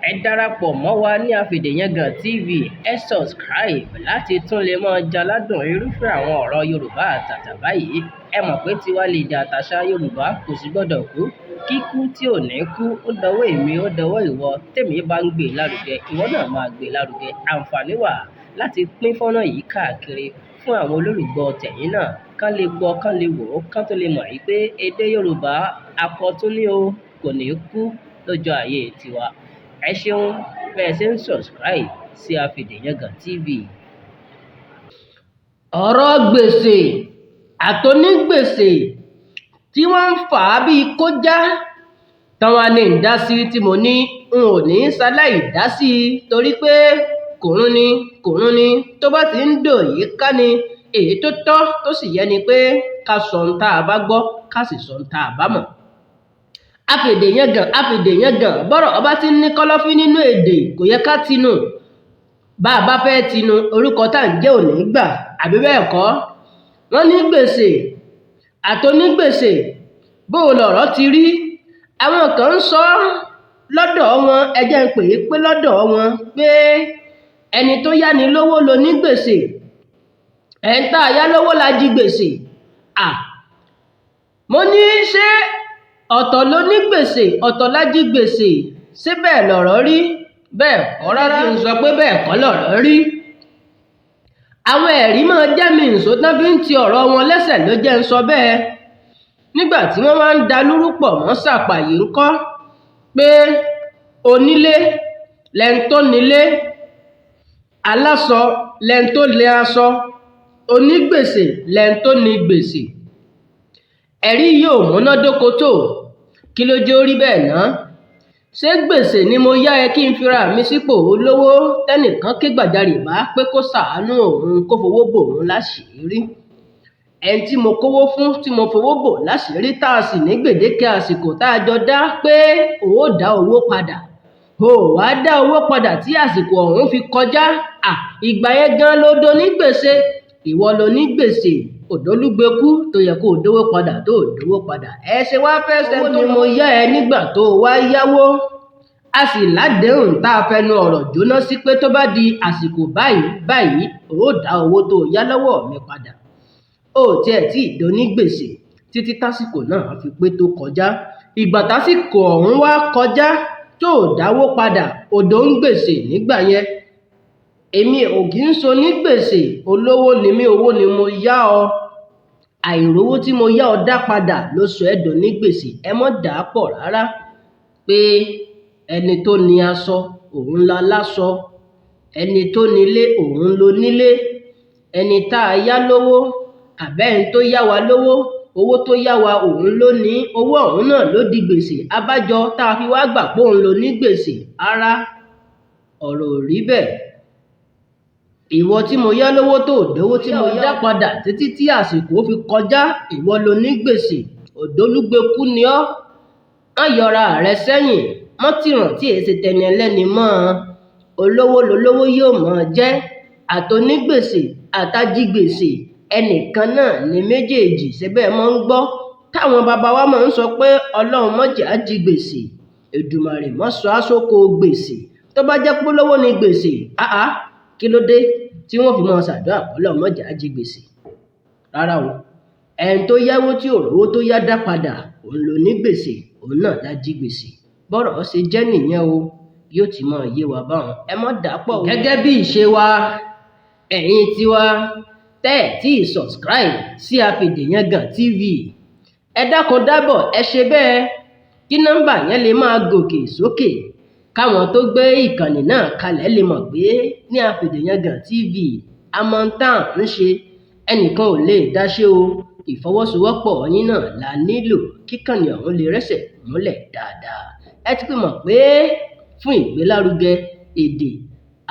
Ẹ darapọ̀ mọ́ wa ní Afèdèyangàn TV, ẹ subscribe láti tún lè máa jaládùn irúfẹ́ àwọn ọ̀rọ̀ Yorùbá àtàtà báyìí. Ẹ mọ̀ pé tiwa lèdè àtàṣà Yorùbá kò sì gbọ́dọ̀ kú. Kíkú tí ò ní kú, ó dọwọ́ èmi, ó dọwọ́ ìwọ. Tèmi bá ń gbé lárugẹ, ìwọ náà máa gbé lárugẹ. Àǹfààní wà láti pín fọ́nrán yìí káàkiri fún àwọn olólùgbọ́ tẹ̀yin náà, kán lè gbọ́, kán lè wò ó, kán tó lè mọ̀ wípé èdè Yorùbá akọ̀tún ni o, kò ní kú lójú ayé tiwa. Ẹ ṣeun bẹ́ẹ̀ ṣe ń subscribe sí Afèdèyangàn TV. Ọ̀rọ̀ gbèsè àtonígbèsè tí wọ́n ń fà á bíi kó já tán wá ní ń dá sí tí mo ní n ò ní ṣaláì dá sí i torí pé kòrún ni kòrún ni tó bá ti ń dò yìí ká ni èyí tó tọ́ tó sì yẹ ni pé ká sọ ohun tá a bá gbọ́, ká sì sọ ohun tá a bá mọ̀. Afèdèyangàn, Afèdèyangàn, bọ́rọ̀ ọba ti ń ní kọ́lọ́fín nínú èdè kò yẹ ká tinú. Bá a bá fẹ́ tinú, orúkọ tá à ń jẹ́ ò ní gbà, àbí bẹ́ẹ̀ kọ́? Wọ́n ní gbèsè àtonígbèsè, bó o lọ̀rọ̀ ti rí. Àwọn kan ń sọ lọ́dọ̀ wọn, ẹ jẹ́ ń pè é pé lọ́dọ̀ wọn pé ẹni tó yáni lówó ló ní gbèsè, ẹ̀ ń tá a yá lówó la jí gbèsè. À, mo ní ṣé ọ̀tọ̀ ló ní gbèsè, ọ̀tọ̀ la jí gbèsè, ṣé bẹ́ẹ̀ lọ̀rọ̀ rí? Bẹ́ẹ̀ kọ́ rárá. N sọ pé bẹ́ẹ̀ kọ́ lọ̀rọ̀ rí. Àwọn ẹ̀rí máa jẹ́ mi ǹṣó tán fi ń ti ọ̀rọ̀ wọn lẹ́sẹ̀ ló jẹ́ ń sọ bẹ́ẹ̀. Nígbà tí wọ́n wá ń da lúrú pọ̀ mọ́ Sàpàyí ńkọ́ pé onílé lẹni tó nílé, aláṣọ lẹni tó lẹ aṣọ, onígbèsè lẹni tó ní gbèsè. Ẹ̀rí yìí ò múnádóko tó. Kí ló jẹ́ ó rí bẹ́ẹ̀ ná? Ṣé gbèsè ni mo yá ẹ kí n fira mi sípò olówó tẹ́nìkan ké gbàjarè bá pé kó ṣàánú òun, kó fowó bò òun láṣìírí? Ẹni tí mo kówó fún, tí mo fowó bò láṣìírí, tá a sì ní gbèdéke àsìkò tá a jọ dá pé ó dá owó padà. Ó wá dá owó padà tí àsìkò ọ̀hún fi kọjá. À, ìgbà yẹn gan ló do ní gbèsè. Ìwọ lo ní gbèsè, òdólúgbekú tó yẹ kó dówó padà tó dówó padà. Ẹ ṣe wá fẹ́ ṣe ni mo yá ẹ nígbà tó wá yáwó. A sì ládèhùn tá a fẹnu ọ̀rọ̀ jóná sí pé tó bá di àsìkò báyìí báyìí, ó dá owó tó yá lọ́wọ́ mi padà. Ó tiẹ̀ tí ì do ní gbèsè títí tásìkò náà fi pé tó kọjá. Ìgbà tásìkò ọ̀hún wá kọjá tó dáwó padà, odò ń gbèsè nígbà yẹn. Èmi ò kí ń so ní gbèsè, olówó ni mí, owó ni mo yá ọ. Àìrówó tí mo yá ọ dá padà ló sọ ẹ́ do ní gbèsè. Ẹ mọ́ dàá pọ̀ rárá pé ẹni tó ní aṣọ òun la láṣọ, ẹni tó nílé òun ló nílé, ẹni tá a yá lówó àbẹ́ ẹni tó yá wa lówó, owó tó yá wa òun ló ní, owó ọ̀hún náà ló di gbèsè. Abájọ tá a fi wá gbà pé òun ló ní gbèsè. Rárá, ọ̀rọ̀ ò rí bẹ́ẹ̀. Ìwọ tí mo yá lówó tó dówó tí mo yá padà títí tí àsìkò fi kọjá, ìwọ ló ní gbèsè, òdólúgbekú ni ọ́. Má yọra rẹ sẹ́yìn, mọ́ tìràn tí èsì tẹni ẹlẹ́ni mọ́ ọ. Olówó lolówó yóò mọ̀ jẹ́, àtonígbèsè àtajígbèsè, ẹnìkan náà ni méjèèjì. Ṣé bẹ́ẹ̀ mọ́ ń gbọ́ táwọn baba wa máa ń sọ pé Ọlọ́run má jẹ́ á jí gbèsè, Èdùmàrè má sọ á sóko gbèsè. Tó bá jẹ́ pé olówó ni gbèsè, àá, kí ló dé tí wọ́n fi máa ṣàdúrà pé Ọlọ́run má jẹ́ á jí gbèsè? Rárá o. Ẹni tó yáwó tí ò rówó tó yá dá padà, òun ló ní gbèsè, òun náà la jí gbèsè. Bọ́rọ̀ ṣe jẹ́ nìyẹn o, yóò ti máa yé wa báwọn. Ẹ mọ́ dàá pọ̀ o. Gẹ́gẹ́ bí ìṣe wa, ẹ̀yin tiwa, tẹ́ ẹ̀ tí ì subscribe sí Afèdèyangàn TV, ẹ dákun dábọ̀, ẹ ṣe bẹ́ẹ̀ kí nọ́mbà yẹn lè máa gòkè sókè, káwọn tó gbé ìkànnì náà kalẹ̀ lè mọ̀ pé ní Afèdèyangàn TV a mọ̀ ń tà ń ṣe, ẹnìkan ò lè dá ṣe o. Ìfọwọ́sowọ́pọ̀ yín náà la nílò kíkànnì ọ̀hún lè rẹ́sẹ̀ múlẹ̀ dáadáa. Ẹ ti pè mọ̀ pé fún ìgbélárugẹ èdè,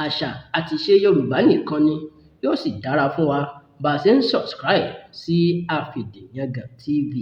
àṣà àti ìṣe Yorùbá nìkan ni yóò sì dára fún wa bá a ṣe ń subscribe sí Afèdèyangàn TV.